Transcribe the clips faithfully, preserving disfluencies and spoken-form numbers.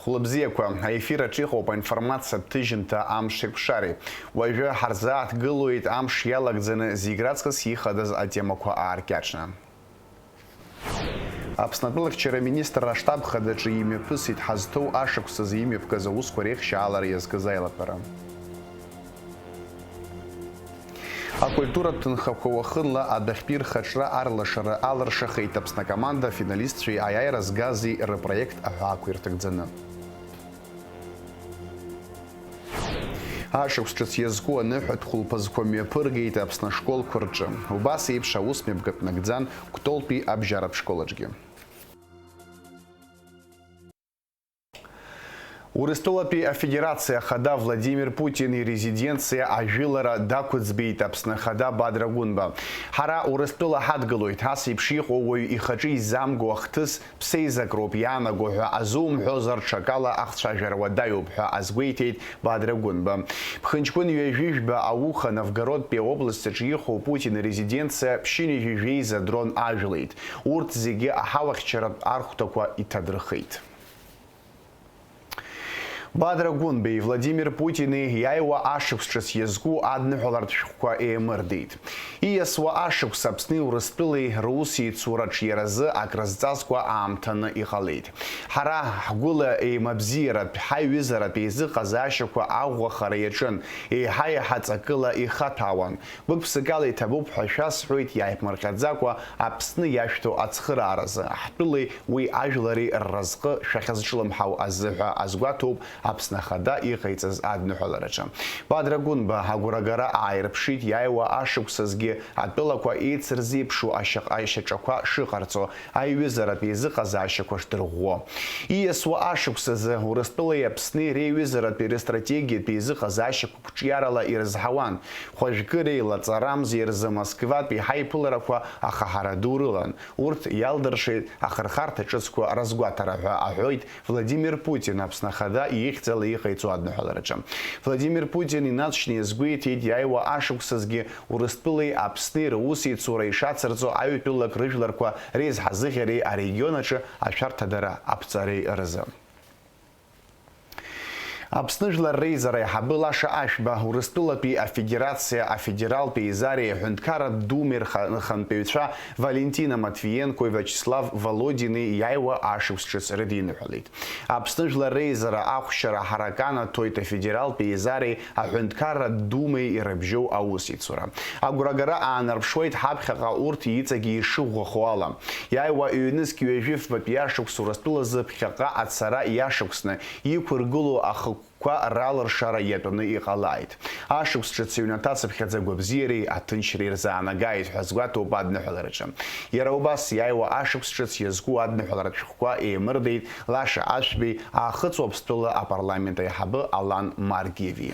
Хәлыбзиақәа, аефир аҿы иҟоуп аинформациатә ҭыжьымҭа Амш еиқәшареи. Уажәы ҳарзааҭгылоит амш иалагӡаны зегь раҵкыс ихадаз атемақәа ааркьаҿны. Аԥсны атәылахьчара аминистрра аштаб хадаҿы имҩаԥысит ҳазҭоу ашықәсазы имҩаԥгаз аусқәа реихшьаалара иазкыз аилатәара. Акультуратә ҭынхақәа уахынла адәахьтәи рхаҿра арлашара алыршахеит Аԥсны акоманда афиналистцәеи аиааира згази рыпроект аҳәаақәа ирҭагӡаны. Ашықәс ҿыц иазку аныҳәатә хәылԥазқәа мҩаԥыргеит Аԥсны ашколқәа рҿы. Убас еиԥш аус мҩаԥгатә нагӡан Кәтолтәи абжьаратә школ аҿгьы. Урыстәылатәи Афедерациа Ахада Владимир Путин ирезиденциа ажәылара дақәыӡбеит Аԥсны Ахада Бадра Гәынба. Ҳара Урыстәыла ҳадгылоит, ас еиԥш иҟоу уаҩ ихаҿы изамго ахҭыс ԥсеизакроуп иаанаго ҳәа азумҳәозар, ҽакала ахцәажәара уадаҩуп ҳәа азгәеиҭеит Бадра Гәынба. Ԥхынҷкәын ҩажәи жәба ауха Новгородтәи аобласт аҿы иҟоу Путин ирезиденциа ԥшьынҩажәи жәеиза дрон ажәлеит. Урҭ зегьы аҳауахьчаратә архәҭақәа иҭадырхеит. Бадра Гәынбеи Владимир Путини иааиуа ашықәс ҿыц иазку адныҳәалартә шәҟәқәа еимырдеит. Ииасуа ашықәс Аԥсни Урыстәылеи рус еицураҿ иаразы акрызҵазкуа аамҭаны иҟалеит. Ҳара ҳгәыла еимабзиаратә, ҳаиҩызаратә еизыҟазаашьақәа аӷәӷәахара иаҿын, еиҳа-еиҳа ҵакыла ихаҭәаауан. Гәык-ԥсыкала иҭабуп ҳәа шәасҳәоит, иааиԥмырҟьаӡакәа Аԥсны иашәҭо ацхырааразы, ҳтәылеи уи ажәлари рразҟы шәахьазҿлымҳау азыҳәа азгәаҭоуп Аԥсны Ахада иҟаиҵаз адныҳәалараҿы. Бадра Гәынба агәрагара ааирԥшит иааиуа ашықәсазгьы атәылақәа еицырзеиԥшу ашьаҟ-, ашьаҿақәа шыҟарҵо, аиҩызаратә еизыҟазаашьақәа шдырӷәӷәо. Ииасуа ашықәсазы Урыстәылеи Аԥсни реиҩызаратәи рыстратегиатә еизыҟазаашьақәа қәҿиарала ирызҳауан. Хәажәкыреи лаҵарамзи рзы Москватәи ҳаиԥыларақәа ахаҳара ду рылан. Урҭ иалдыршеит ахырхарҭа ҿыцқәа разгәаҭара ҳәа аҳәоит Владимир Путин Аԥсны Ахада ихьӡала иҟаиҵо адныҳәалараҿы. Владимир Путин инаҵшьны иазгәеиҭеит иааиуа ашықәсазгьы Урыстәылеи Аԥсни русеицура ишацырҵо аҩтәылак рыжәларқәа реизҳазыӷьареи арегион аҿы ашәарҭадара аԥҵареи рзы. Аԥсны Жәлар Реизара аиҳабы Лаша Ашәба, Урыстәылатәи Афедерациа Афедералтә Еизареи Аҳәынҭқарратә Думеи рха-, рхантәаҩцәа Валентина Матвиенкои Виачеслав Володини иааиуа ашықәс ҿыц рыдиныҳәалеит. Аԥсны Жәлар Реизара ахәшьара ҳараканаҭоит Афедералтә Еизареи Аҳәынҭқарратә Думеи ирыбжьоу аусеицура. Агәрагара аанарԥшуеит ҳаԥхьаҟа урҭ иҵегьы ишыӷәӷәахо ала. Иааиуа ҩнызқь ҩажәи фбатәи ашықәс Урыстәылазы ԥхьаҟа ацара иашықәсны иқәыргылоу ахықәкқәа ралыршара иатәаны иҟалааит. Ашықәс ҿыц ҩнаҭацыԥхьаӡа агәабзиареи аҭынчреи ирзаанагааит ҳәа азгәаҭоуп адныҳәалараҿы. Иара убас иааиуа ашықәс ҿыц иазку адныҳәаларатә шәҟәқәа еимырдеит Лаша Ашәбеи Аахыҵ Уаԥстәыла апарламент аиҳабы Алан Маргиеви.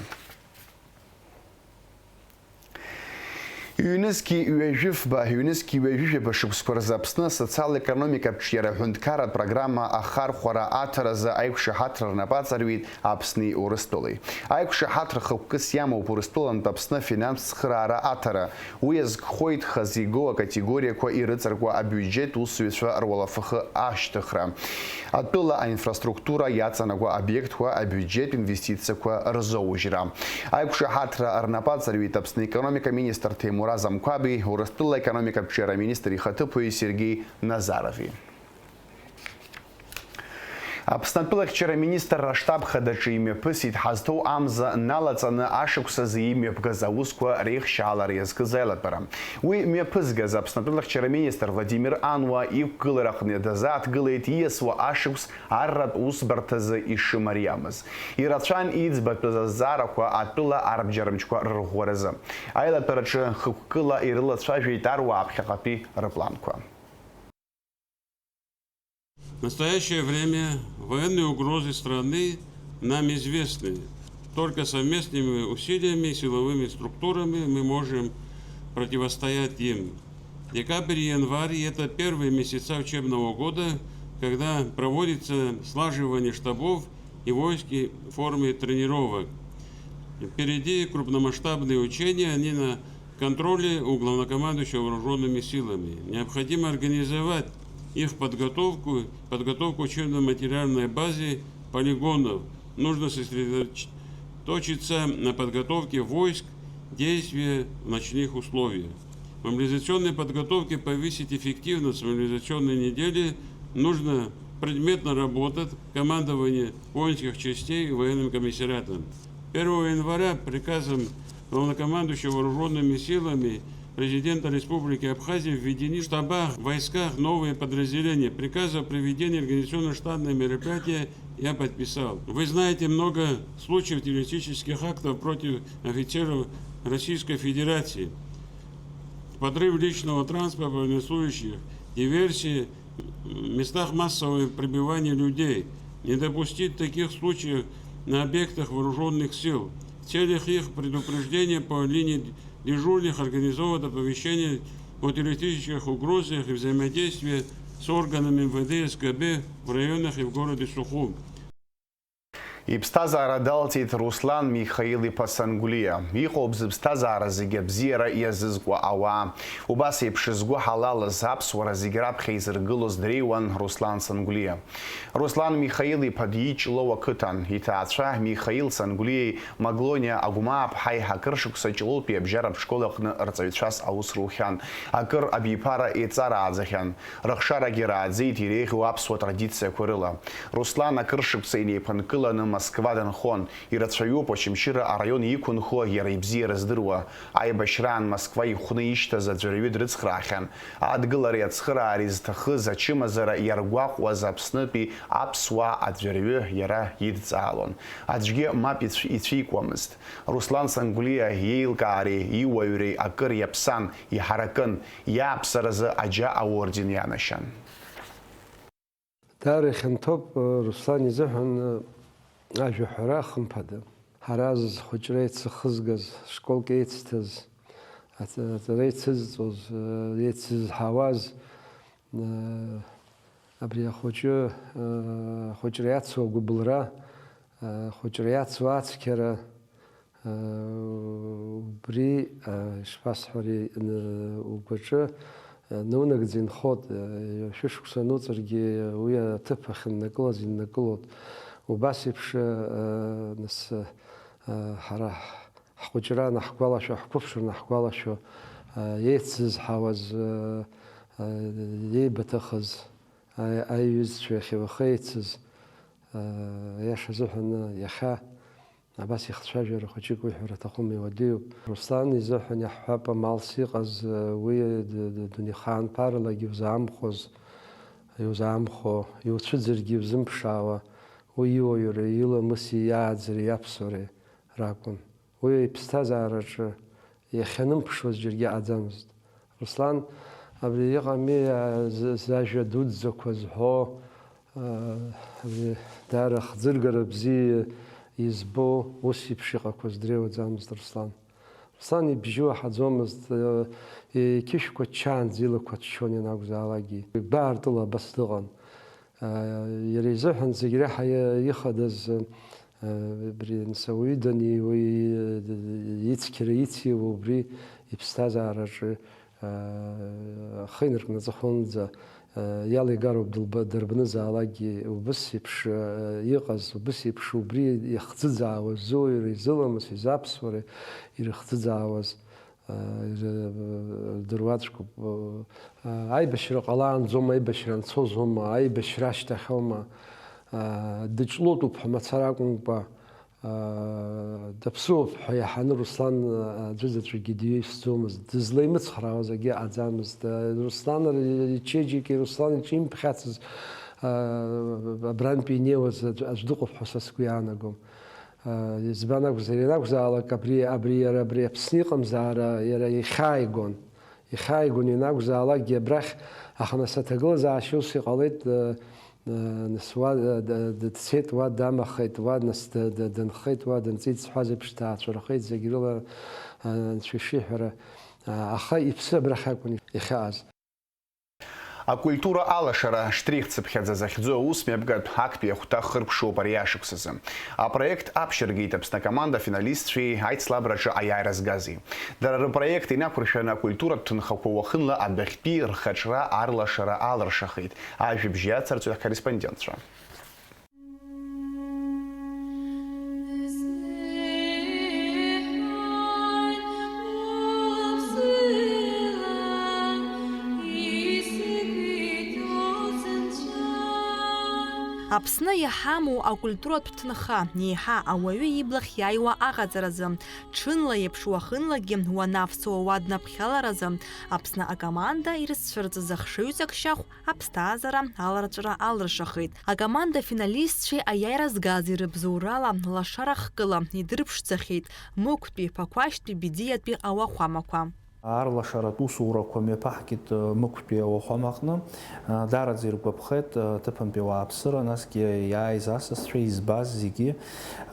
Ҩнызқьи ҩажәи фба, ҩнызқьи ҩажәи жәаба шықәсқәа рзы Аԥсны асоциал-економикатә ҿиара аҳәынҭқарратә программа ахархәара аҭаразы аиқәшаҳаҭра рнапы аҵарҩит Аԥсни Урыстәылеи. Аиқәшаҳаҭра хықәкыс иамоуп Урыстәылантә Аԥсны афинанстә цхыраара аҭара. Уи иазкхоит хазы игоу акатегориақәа ирыҵаркуа абиуџьет усзуҩцәа руалафахы ашьҭыхра, атәыла аинфраструктура иаҵанакуа обиектқәа абиуџьет инвестициақәа рзоужьра. Аиқәшаҳаҭра рнапы аҵарҩит Аԥсны аекономика министр Ҭемураз Амқәаби, Урыстәыла аекономикатә ҿиара аминистр ихаҭыԥуаҩи Сергеи Назарови. Аԥсны атәылахьчара аминистрра аштаб хадаҿы имҩаԥысит ҳазҭоу амза налаҵаны ашықәсазы имҩаԥгаз аусқәа реихшьаалара иазкыз аилатәара. Уи мҩаԥызгаз Аԥсны атәылахьчара аминистр Владимир Ануа иқәгылараҟны дазааҭгылеит ииасуа ашықәс арратә усбарҭазы ишымариамыз. Ирацәан иӡбатәыз азҵаарақәа атәыла арбџьармчқәа рырӷәӷәаразы. Аилатәараҿы хықәкыла ирылацәажәеит аруаа ԥхьаҟатәи рыпланқәа. В настоящее время военные угрозы страны нам известны. Только совместными усилиями, силовыми структурами мы можем противостоять им. Декабрь и январь — это первые месяца учебного года, когда проводится слаживание штабов и войск в форме тренировок. Впереди крупномасштабные учения, они на контроле у главнокомандующего вооружёнными силами. Необходимо организовать их подготовку, подготовку учебно-материальной базы полигонов. Нужно сосредоточиться на подготовке войск к действию в ночных условиях. В мобилизационной подготовке повысить эффективность мобилизационной недели нужно предметно работать командование воинских частей и военным комиссариатом. Первого января приказом главнокомандующего вооруженными силами президента Республики Абхазия введены в штабах, войсках новые подразделения. Приказ о проведении организационно-штабные мероприятия я подписал. Вы знаете много случаев террористических актов против офицеров Российской Федерации. Подрыв личного транспорта военнослужащих, диверсии в местах массового пребывания людей. Не допустить таких случаев на объектах вооруженных сил. В целях их предупреждения по линии дежурных организовывать оповещение о террористических угрозах и взаимодействие с органами МВД, СГБ в районах и в городе Сухум. Иԥсҭазаара далҵит Руслан Михаил-иԥа Сангәлиа. Иҟоуп зыԥсҭазаара зегьы абзиара иазызкуа ауаа. Убас еиԥш згәы ҳалалыз, аԥсуара зегь раԥхьа изыргылоз дреиуан Руслан Сангәлиа. Руслан Михаил-иԥа диҷлоу ақыҭан, иҭаацәа Михаил Сангәлиеи Маглониа Агәмааԥҳаи акыр шықәса Ҷлоутәи абжьаратә школ аҟны рҵаҩцәас аус рухьан, акыр абиԥара еиҵарааӡахьан. Рыхшарагьы рааӡеит иреиӷьу аԥсуа традициақәа рыла. Руслан акыр шықәса инеиԥынкыланы Москва дынхон. Ирацәаҩуп Очамчыра араион иқәынхо иара ибзиара здыруа. Аибашьраан Москва ихәны ишьҭаз аӡәырҩы дрыцхраахьан. Адгылареи ацхыраареи зҭахыз ачымазара иаргәаҟуаз Аԥснытәи аԥсуаа аӡәырҩы иара идҵаалон. Аӡәгьы мап ицә-, ицәикуамызт. Руслан Сангәлиа иеилкаареи иуаҩреи акыр иаԥсан, иҳаракын, иааԥсаразы аџьа аорден ианашьан. Даара ихьанҭоуп, Руслан изыҳәан, ажәа ҳәара, хымԥада. Ҳара зхәыҷра еицахызгаз, школк еицҭаз, аҵ-, аҵара еицызҵоз, еицызҳауаз, абри ахәыҷы, ахәыҷра иацу агәыбылра, ахәыҷра иацу ацқьара, Убри, ишԥасҳәари, угәаҿы наунагӡа инхоит, шәышықәса ануҵаргьы уи аҭыԥ ахьыннакылаз иннакылоит. Убас еиԥш, нас, ҳара ҳхәыҷра анаҳгәалашәо, ҳқәыԥшра анаҳгәалашәо, еицызҳауаз еибаҭахыз аиҩызцәа иахьа уахеицыз, аиаша азыҳәан, иахьа абас ихцәажәара хәыҷык уиҳәар аҭахума, иуадаҩуп. Руслан изыҳәан иаҳҳәап, амалс иҟаз, уи д-, д-, дунеихаанԥаралагьы иузаамхәоз, иузаамхәо, иуцәыӡыргьы иузымԥшаауа, уи иуаҩреи иламыси иааӡареи иаԥсуареи ракәын. Уи иԥсҭазаараҿы иахьанымԥшуаз џьаргьы аӡамызт. Руслан, абри иҟами, а, з-, зажәа дуӡӡақәа зҳәо, а, абри даара хӡыргара бзиа избо, ус еиԥш иҟақәаз дреиуаӡамызт Руслан. Руслан ибжьы уаҳаӡомызт, а, иқьышәқәа ччаанӡа илақәа ччон ианакәзаалакгьы. Гәаартыла абас дыҟан. Иара изыҳәан зегь реиҳа ихадаз, абри, нас, ауаҩы даниуа, ицқьара ициуа, убри иԥсҭазаараҿы ахы инаркны аҵыхәанӡа иалигароуп дылба-, дырбнызаалакгьы, убыс еиԥш иҟаз, убыс еиԥш убри ихӡыӡаауа, зуаҩра, изыламыс, изаԥсуара ирыхӡыӡаауаз. Рдыруаӡәкуп. Аибашьра ҟалаанӡома, аибашьра анцозома, аибашьра ашьҭахьоума, дыҷлотуп ҳәа мацара акәымкәа, даԥсыуоуп ҳәа иаҳаны Руслан аӡәызаҵәыкгьы диҩсӡомызт, дызлеимыцхраауаз акгьы ыҟаӡамызт. Руслан ичеиџьыка, Руслан иҿимԥхьацыз абрантәи инеиуаз аӡә, аӡә дыҟоуп ҳәа са сгәы иаанагом. Избан акәзар, ианакәзаалак абри, абри, иара абри Аԥсны иҟамзаара, иара ихьааигон. Ихьааигон ианакәзаалакгьы абрахь, аха нас аҭагылазаашьа ус иҟалеит, нас уа, дцеит, уа дамахеит, уа нас дынхеит, уа дынҵит зҳәаз еиԥш даацәырхеит, зегь рыла, анцәа ишиҳәара, аха иԥсы абрахь акәын ихьааз. Акультура алашара штрих цыԥхьаӡа захьӡу аусмҩаԥгатә актәи ахәҭа хыркәшоуп ари ашықәсазы. Апроект аԥшьыргеит Аԥсны акоманда афиналистцәеи аицлабраҿы аиааира згази. Дара рпроект инақәыршәаны акультуратә ҭынхақәа уахынла адәахьтәи рхаҿра арлашара алыршахеит. Ажәабжь иацырҵоит ҳкорреспондентцәа. Аԥсны иҳамоу акультуратә ҭынха, еиҳа ауаҩы иблахь иааиуа аҟаҵаразы, ҽынла еиԥш уахынлагьы уанафсуа уаднаԥхьаларазы, Аԥсны акоманда ирызцәырҵыз ахшыҩҵак шьахә аԥсҭазаара аларҵәара алыршахеит. Акоманда финалистцәеи аиааира згаз ирыбзоурала лашара хкыла идырԥшӡахьеит Мықәтәи, Ԥақәашьтәи, Бедиатәи ауахәамақәа. Аарлашаратә усурақәа мҩаԥаҳгеит, э, Мықәтәи ауахәамаҟны. Э, даараӡа иргәаԥхеит, э, аҭыԥантәи ауааԥсыра, насгьы иааиз асасцәа, избаз зегьы.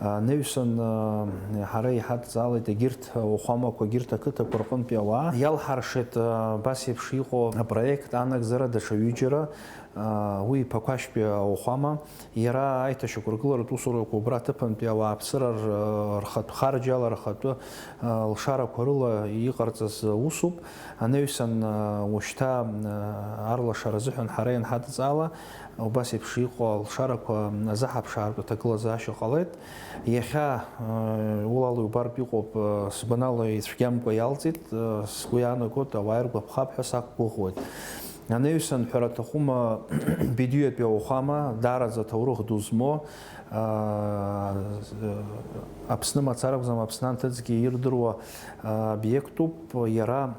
Э, анаҩсан, э, ҳара иҳадҵаалеит егьырҭ ауахәамақәа, егьырҭ ақыҭақәа рҟынтәи ауаа. Иалҳаршеит, э, абас еиԥш иҟоу апроект анагӡара даҽа ҩыџьара. Уи Ԥақәашьтәи ауахәама, иара аиҭашьақәыргыларатә усурақәа убра аҭыԥантәи ауааԥсыра р-, рхатә харџьала, рхатәы лшарақәа рыла иҟарҵаз усуп. Анаҩсан, уажәшьҭа арлашара азыҳәан ҳара ианҳадҵаала, убас еиԥш иҟоу алшарақәа азаҳаԥшаартә аҭагылазаашьа ҟалеит. Иахьа, улала иубартә иҟоуп, сгәанала ицәгьамкәа иалҵит, сгәы иаанагоит, ауаа иргәаԥхап ҳәа сақәгәыӷуеит. Анаҩсан, ҳәара аҭахума, Бедиатәи ауахәама, даараӡа аҭоурых ду змоу, аа, Аԥсны мацара акәӡам, Аԥсны анҭыҵгьы ирдыруа, аа, обиектуп, иара,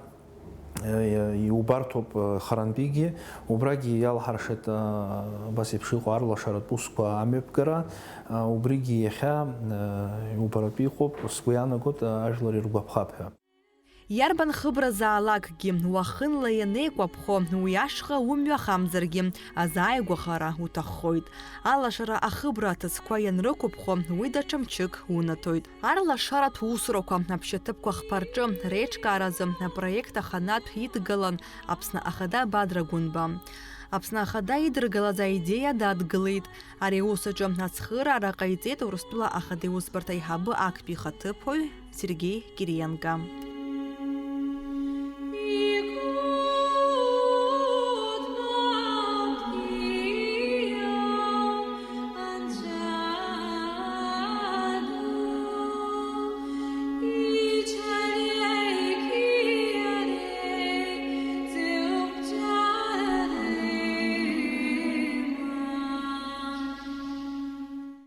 э, иубарҭоуп, э, харантәигьы, убрагьы иалҳаршеит, аа, абас еиԥш иҟоу арлашаратә усқәа амҩаԥгара, аа, убригьы иахьа, э, иубаратәы иҟоуп, сгәы иаанагоит, ажәлар иргәаԥхап ҳәа. Иарбан хыбразаалакгьы, уахынла ианеикәаԥхо, уи ашҟа умҩахамзаргьы, азааигәахара уҭаххоит. Алашара ахыбра аҭыӡқәа ианрықәыԥхо, уи даҽа мчык унаҭоит. Арлашаратә усурақәа аԥшьаҭыԥқәа хԥа рҿы реиҿкааразы апроект аханатә идгалан Аԥсны Ахада Бадра Гәынба. Аԥсны Ахада идыргалаз аидеиа дадгылеит. Ари аус аҿы ацхыраара ҟаиҵеит Урыстәыла Ахада иусбарҭа аиҳабы актәи ихаҭыԥуаҩ Сергеи Кириенко.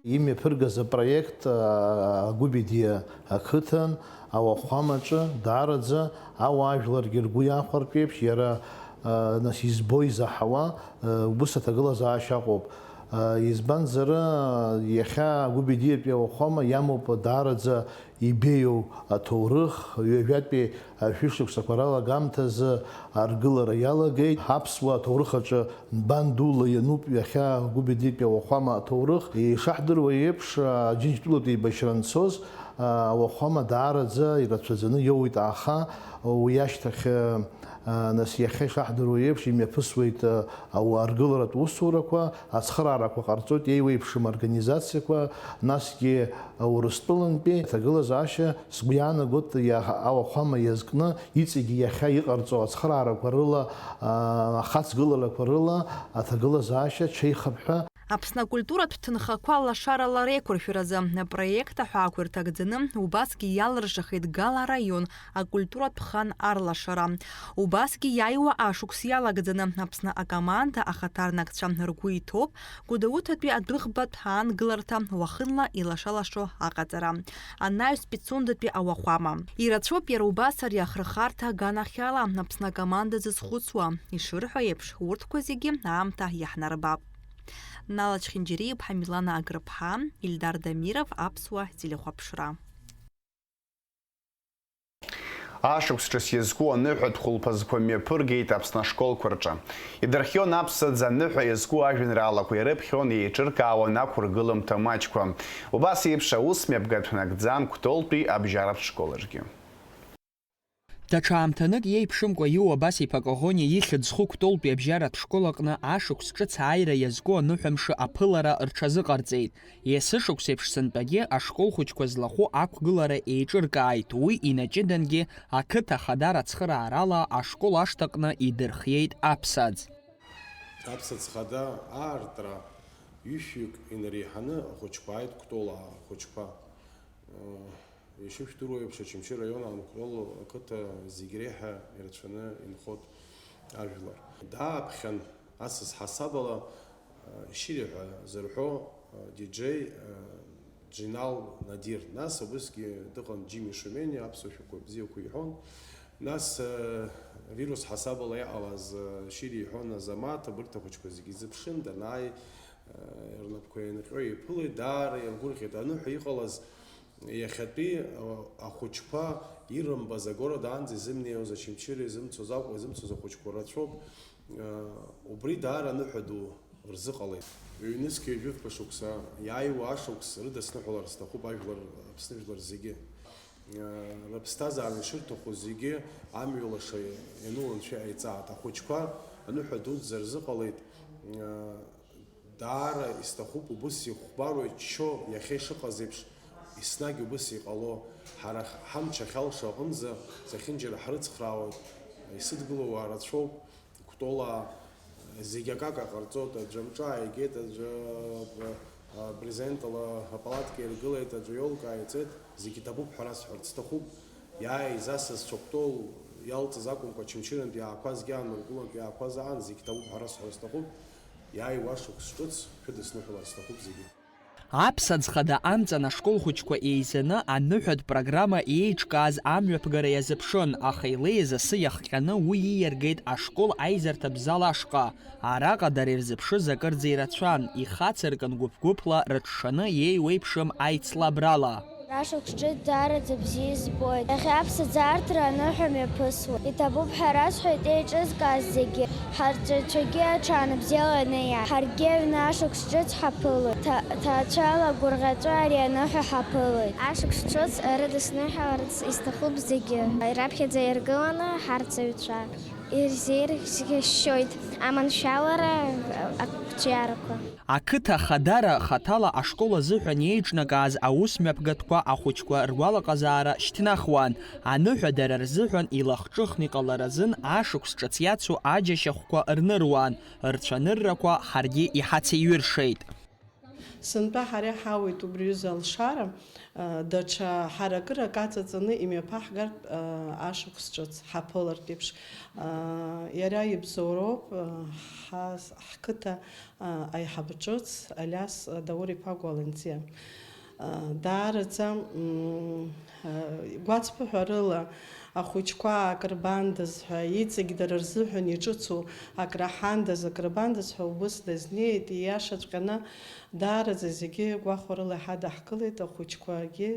Имҩаԥыргаз апроект, а, Гәыбедиа ақыҭан, ауахәамаҿы, даараӡа ауаажәларгьы ргәы иахәартә еиԥш, иара, а, нас избо изаҳауа, а, убыс аҭагылазаашьа аҟоуп. А, избанзар, а, иахьа Гәыбедиатәи ауахәама иамоуп даараӡа ибеиоу аҭоурых, ҩажәатәи ашәышықәсақәа ралагамҭазы аргылара иалагеит. Аԥсуа аҭоурых аҿы нбан дула иануп иахьа Гәыбедитәи ауахәама аҭоурых. Ишаҳдыруа еиԥш, Аџьынџьтәылатә еибашьра анцоз, ауахәама даараӡа ирацәаӡаны иоуеит, аха уи ашьҭахь, нас иахьа ишаҳдыруа еиԥш, имҩаԥысуеит, ау-, аргыларатә усурақәа, ацхыраарақәа ҟарҵоит еиуеиԥшым организациақәа, насгьы Урыстәылантәи аҭагылазаашьа, сгәы иаанагоит, иаҳа ауахәама иазкны, иҵегьы иахьа иҟарҵо ацхыраарақәа рыла, аа, ахаҵгыларақәа рыла аҭагылазаашьа ҽеихап ҳәа. Аԥсны акультуратә ҭынхақәа лашарала реиқәыршәаразы апроект аҳәаақәа ирҭагӡаны убасгьы иалыршахеит Гала араион акультуратә хан арлашара. Убасгьы иааиуа ашықәс иалагӡаны Аԥсны акоманда ахаҭарнакцәа ргәы иҭоуп Гәдоуҭатәи адәыӷбатә аангыларҭа уахынла илашалашо аҟаҵара. Анаҩс Пицундатәи ауахәама. Ирацәоуп иара убас ари ахырхарҭа аганахьала Аԥсны акоманда зызхәыцуа. Ишырҳәо еиԥш, урҭқәа зегьы аамҭа иаҳнарбап. Нала Чхинџьариа-иԥҳа, Милана Агрыԥҳа, Ильдар Дамиров, Аԥсуа телехәаԥшра. Ашықәс ҿыц иазку аныҳәатә хәылԥазқәа мҩаԥыргеит Аԥсны ашколқәа рҿы. Идырхион аԥсаӡ аныҳәа иазку ажәеинраалақәа ирыԥхьон, еиҿыркаауан ақәыргыламҭа маҷқәа. Убас еиԥш аус мҩаԥгатә нагӡан Кәтолтәи абжьаратә школ аҿгьы. Даҽа аамҭанык иеиԥшымкәа иоуа Абас-иԥа Коӷониа ихьӡ зху Кәтолтәи абжьаратә школ аҟны ашықәс ҿыц ааира иазку аныҳәамш аԥылара рҽазыҟарҵеит. Есышықәс еиԥш сынтәагьы ашкол хәыҷқәа злахәу ақәгылара еиҿыркааит, уи инаҷыдангьы ақыҭа ахадара ацхыраарала ашкол ашҭаҟны идырхиеит аԥсаӡ. Аԥсаӡ хада аартра ҩышәҩык инареиҳаны ахәыҷқәа ааит, Кәтолаа ахәыҷқәа. Ишышәдыруа еиԥш, Очамчы раион Аанкәтол ақыҭа зегь реиҳа ирацәаны инхоит ажәлар. Дааԥхьан асас ҳасабала Шьыри ҳәа зырҳәо диџеи Џьинал Надир, нас убысгьы дыҟан Џьими Шумени, аԥсуа шәҟәқәа бзиақәа иҳәон. Нас вирус ҳасабала иҟалаз Шьыри иҳәон Азамаҭ, абырҭ ахәыҷқәа зегьы изыԥшын, данааи рнапқәа еинҟьо иԥылеит, даара иаргәырӷьеит. Аныҳәа иҟалаз иахьатәи ахәыҷқәа ирымбаз, агородаанӡа изымнеиуаз, Очамчыра изымцоз, Аҟәа изымцоз ахәыҷқәа рацәоуп. Убри даара аныҳәа ду рзыҟалеит. Ҩнызқьи жәафба шықәса иааиуа ашықәс рыдысныҳәалар сҭахуп ажәлар, Аԥсны жәлар зегьы. Рыԥсҭазаара ишырҭаху зегьы амҩа лаша иану Анцәа иҟаиҵааит. Ахәыҷқәа аныҳәа дуӡӡа рзыҟалеит. Даара исҭахуп, убыс ихәмаруа иччо, иахьа ишыҟаз еиԥш, еснагь убыс иҟало. Ҳара ҳамч ахьалшо аҟынӡа зехьынџьара ҳрыцхраауеит, исыдгылоу уаа рацәоуп. Кәтолаа зегь акака ҟарҵоит, аӡәы амҿы ааигеит, аӡәы, а, брезентала апалатка иргылеит, аӡәы иолка ааиҵеит, зегь иҭабуп ҳәа расҳәарц сҭахуп. Иааиз асасцәа Кәтол иалҵыз акәымкәа, Очамчырантә иаақәазгьы, Ааныркылантә иаақәаз аан, зегь иҭабуп ҳәа расҳәарц сҭахуп. Иааиуа ашықәс ҿыц шәыдысныҳәалар сҭахуп зегьы. Аԥсаӡ хада амҵан ашкол хәыҷқәа еизаны аныҳәатә программа еиҿкааз амҩаԥгара иазыԥшын, аха илеиз асы иахҟьаны уи ииаргеит ашкол аизарҭатә зал ашҟа. Араҟа дара ирзыԥшыз акырӡа ирацәан, ихацыркын гәыԥ-гәыԥла рыҽшаны иеиуеиԥшым аицлабрала. Ашықәс ҿыц даараӡа бзиа избоит. Иахьа аԥсаӡ аарҭра аныҳәа мҩаԥысуеит. Иҭабуп ҳәа расҳәоит еиҿызкааз зегьы. Ҳарҵаҩцәагьы аҽаанбзиала инеиааит. Ҳаргьы аҩны ашықәс ҿыц ҳаԥылоит. Ҭа-, ҭаацәала агәырӷьаҵәа ари аныҳәа ҳаԥылоит. Ашықәс ҿыц рыдысныҳәаларц исҭахуп зегьы. Раԥхьаӡа иргыланы ҳарҵаҩцәа ирзеирхьшьоит аманшәалара ақәҿиарақәа. Ақыҭа ахадара хаҭала ашкол азыҳәан иеиҿнакааз аус мҩаԥгатәқәа ахәыҷқәа ргәалаҟазаара шьҭнахуан, аныҳәа дара рзыҳәан илахҿыхны иҟаларазын ашықәс ҿыц иацу аџьашьахәқәа рныруан, рцәаныррақәа ҳаргьы иҳацеиҩыршеит. Сынтәа ҳара иҳауеит убри аҩыза алшара, даҽа ҳаракырак аҵаҵаны имҩаԥаҳгартә ашықәс ҿыц ҳаԥылартә еиԥш, иара ибзоуроуп, ҳас-, ҳқыҭа аиҳабы ҿыц Алиас Даур-иԥа Гәаланӡиа. Даараӡа, м, гәацԥыҳәарыла ахәыҷқәа акрыбандаз ҳәа, иҵегь дара рзыҳәан иҿыцу акраҳандаз, акрыбандаз ҳәа убыс дазнеит, ииашаҵәҟьаны, даараӡа зегьы гәахәарыла иҳадаҳкылеит, ахәыҷқәагьы,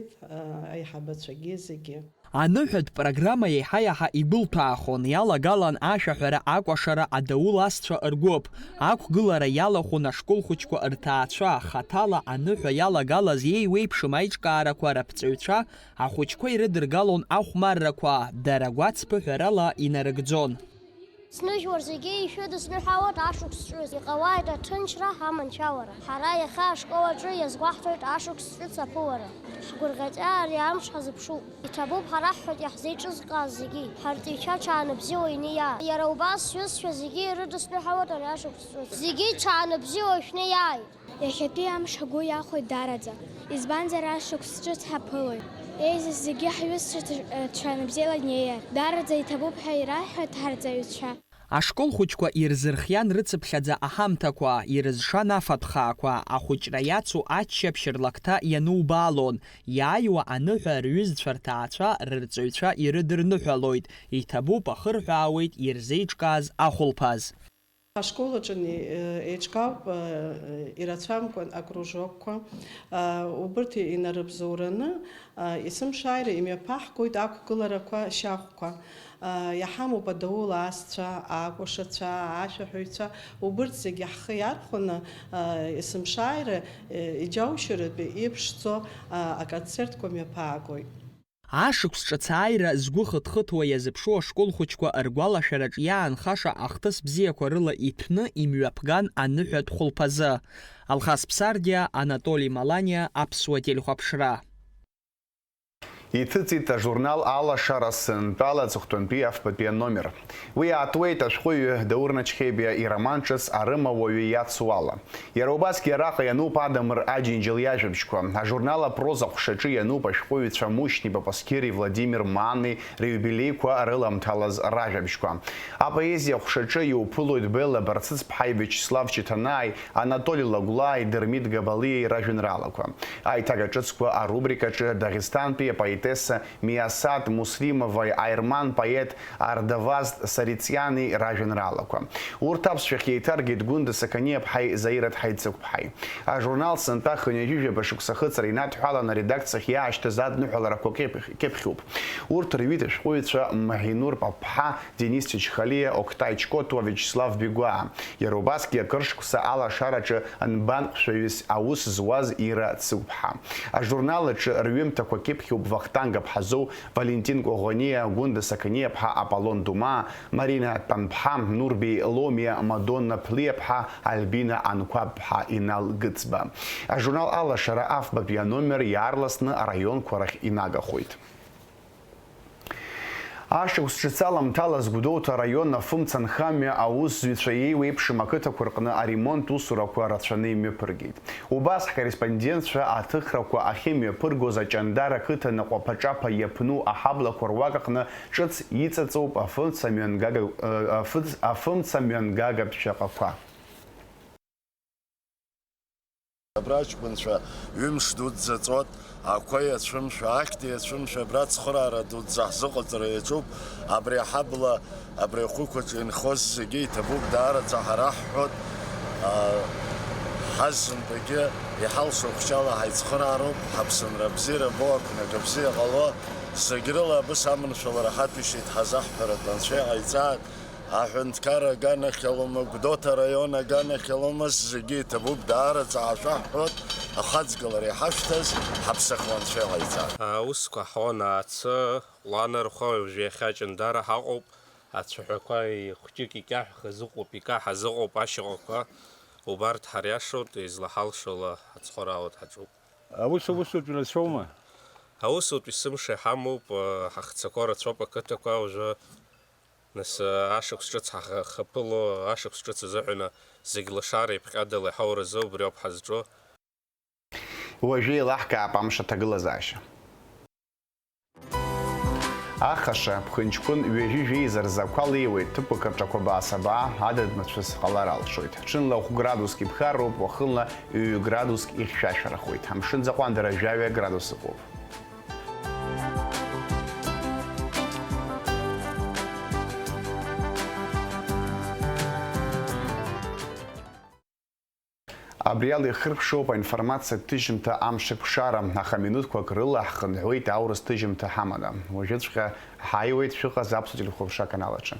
аиҳабацәагьы зегьы. Аныҳәатә программа еиҳа-иаҳа игәылҭәаахон, иалагалан ашәаҳәара, акәашара, адаул асцәа ргәыԥ. Ақәгылара иалахәын ашкол хәыҷқәа рҭаацәа, хаҭала аныҳәа иалагалаз еиуеиԥшым аиҿкаарақәа раԥҵаҩцәа, ахәыҷқәа ирыдыргалон ахәмаррақәа, дара гәацԥыҳәарала инарыгӡон. Сныжәлар зегьы ишәыдысныҳәалоит ашықәс ҿыц, иҟалааит аҭынчра ҳаманшәалара. Ҳара иахьа ашкол аҿы иазгәаҳҭоит ашықәс ҿыц аԥылара. Ҳгәырӷьаҵәа ари амш ҳазыԥшуп. Иҭабуп ҳара ҳҳәоит иаҳзеиҿызкааз зегьы, ҳарҵаҩцәа ҽаанбзиала инеиааит. Иара убас сҩызцәа зегьы ирыдысныҳәалоит ари ашықәс ҿыц. Зегьы ҽаанбзиала шәнеиааит! Иахьатәи амш ҳгәы иахәоит даараӡа, избанзар, ашықәс ҿыц ҳаԥылоит. Еизаз зегьы ҳҩызцәа ҭ-, ҽаанбзиала инеиааит. Даараӡа иҭабуп ҳәа ираҳҳәоит ҳарҵаҩцәа. Ашкол хәыҷқәа ирзырхиан рыцыԥхьаӡа аҳамҭақәа, ирызшан афатә хаақәа, ахәыҷра иацу аччаԥшь рлакҭа ианубаалон, иааиуа аныҳәа рҩызцәа рҭаацәа рырҵаҩцәа ирыдырныҳәалоит, иҭабуп, ахырҳәаауеит ирзеиҿкааз ахәылԥаз. Ашкол аҿы не-, еиҿкаауп, ирацәамкәан акружокқәа, убырҭ инарыбзоураны, есымшааира имҩаԥаҳгоит ақәгыларақәа шьахәқәа. Иаҳамоуп адаул асцәа, акәашацәа, ашәаҳәаҩцәа, убырҭ зегьы ҳхы иархәаны, есымшааира, иџьаушьаратәи иԥшӡоу аконцертқәа мҩаԥаагоит. Ашықәс ҿыц ааира згәы хыҭхыҭуа иазыԥшу ашкол хәыҷқәа ргәалашәараҿ иаанхаша ахҭыс бзиақәа рыла иҭәны имҩаԥган аныҳәатә хәылԥазы. Алхас Ԥсардиа, Анатоли Маланиа, Аԥсуа телехәаԥшра. Иҭыҵит ажурнал Алашара сынтәала аҵыхәтәантәи афбатәи аномер. Уи аатуеит ашәҟәыҩҩы Даур Начхебиа ироман ҿыц Арыма уаҩы иацу ала. Иара убасгьы араҟа иануп Адамыр Аџьынџьал иажәабжьқәа. Ажурнал апроза ҟәшаҿы иануп ашәҟәыҩҩцәа Мушьни Папасқьыри Владимир Мани риубилеиқәа рыламҭалаз ражәабжьқәа. Апоезиа ҟәшаҿы иуԥылоит Белла Барцыц-ԥҳаи Виачеслав Чиҭанааи, Анатоли Лагәлааи Дырмит Габалиеи ражәеинраалақәа. Аиҭага ҿыцқәа арубрикаҿы Дагестантәи апоетесса Миасат Муслимоваи аерман поет Ардавазд Сарициани ражәеинраалақәа. Урҭ аԥсшәахь еиҭаргеит Гәында Сақаниаԥҳаи Заира Ҭҳаицыгәԥҳаи. Ажурнал сынтәа хынҩажәижәаба шықәса ахыҵра инадҳәалан аредакциахь иаашьҭыз адныҳәаларақәа кьыԥхь-, кьыԥхьуп. Урҭ рҩит ашәҟәыҩҩцәа Маҳинур Папҳа, Денис Чачхалиа, Октай Чкотуа, Виачеслав Бигәаа. Иара убасгьы акыр шықәса алашараҿы нбанҟәшәаҩыс аус зуаз Ира Цыгәԥҳа. Ажурнал аҿы рҩымҭақәа кьыԥхьуп Вахтанг Аԥҳазоу, Валентин Коӷониа, Гәында Сақаниаԥҳа, Аполлон Думаа, Марина Тәанԥҳа, Нурбеи Ломиа, Мадонна Ԥлиаԥҳа, Альбина Анқәабԥҳа, Инал Гыцба. Ажурнал Алашара афбатәи аномер иаарласны араионқәа рахь инагахоит. Ашықәс ҿыц аламҭалаз Гәдоуҭа араион афымца нхамҩа аусзуҩцәа еиуеиԥшым ақыҭақәа рҟны аремонт усурақәа рацәаны имҩаԥыргеит. Убас ҳкорреспондентцәа аҭыхрақәа ахьымҩаԥыргоз Аҷандара ақыҭа наҟәаԥаҿаԥа иаԥну аҳаблақәа руак аҟны ҿыц иҵаҵоуп афымца мҩангага-, афыц-, афымца мҩангагатә ԥшьаҟақәа. Абра аҷкәынцәа ҩымш дуӡӡа ҵуеит, ақәа иацәымшәа, ақьҭа иацәымшәа, абра ацхыраара дуӡӡа ҳзыҟаҵара иаҿуп. Абри аҳабла, абри ахәықәаҿы инхоз зегьы иҭабуп, даараӡа ҳара ҳҳәоит. А, ҳазынтәагьы иҳалшо ахәшьала ҳаицхыраароуп, ҳаԥсынра бзиара бо, ақәнага бзиа ҟало, зегь рыла абыс аманшәалара ҳаҭәеишьеит ҳазаҳҳәаратәы Анцәа иҟаиҵааит. Аҳәынҭқар аганахьалома, Гәдоуҭа араион аганахьалома, зегьы иҭабуп, даараӡа ҳашәаҳҳәоит, ахаҵгылара иҳашәҭаз ҳаԥсахуанцәа иҟаиҵа. Аусқәа ҳуан аацы, ҟәланырхәа, уажә иахьа Ҷындара ҳаҟоуп, ацәаҳәақәа хәҷык икьаҳәхаз ыҟоуп, икаҳаз ыҟоуп ашьаҟақәа, убарҭ ҳариашоит, излаҳалшола ҳацхыраауеит, ҳаҿуп. Аус аусутә рацәоума? Аусутәи сымша иҳамоуп, ҳахцақәа рацәоуп ақыҭақәа уажәы. Нас, ашықәс ҿыц ҳахаԥыло, ашықәс ҿыц азыҳәан зегь лашара иԥҟьадала иҳауразы убриоуп ҳазҿу. Уажәы еилаҳкаап амш аҭагылазаашьа. Ахаша, ԥхынҷкәын ҩажәи жәеиза рзақәа леиуеит, ҭыԥқәак рҿақәа баасабаа, адыд мацәыс ҟалар алшоит. Ҽынла хә градуск иԥхарроуп, уахынла ҩ градуск ихьшәашәарахоит. Амшын заҟәандара жәаҩа градус ыҟоуп. Абри ала ихыркәшоуп аинформациатә ҭыжьымҭа амшаԥшара, аха минуҭқәак рыла ҳхынҳәуеит аурыс ҭыжьымҭа ҳаманы. Уажәыҵәҟьа ҳааиуеит шәыҟаз аԥсуа телехәаԥшра аканал аҿы.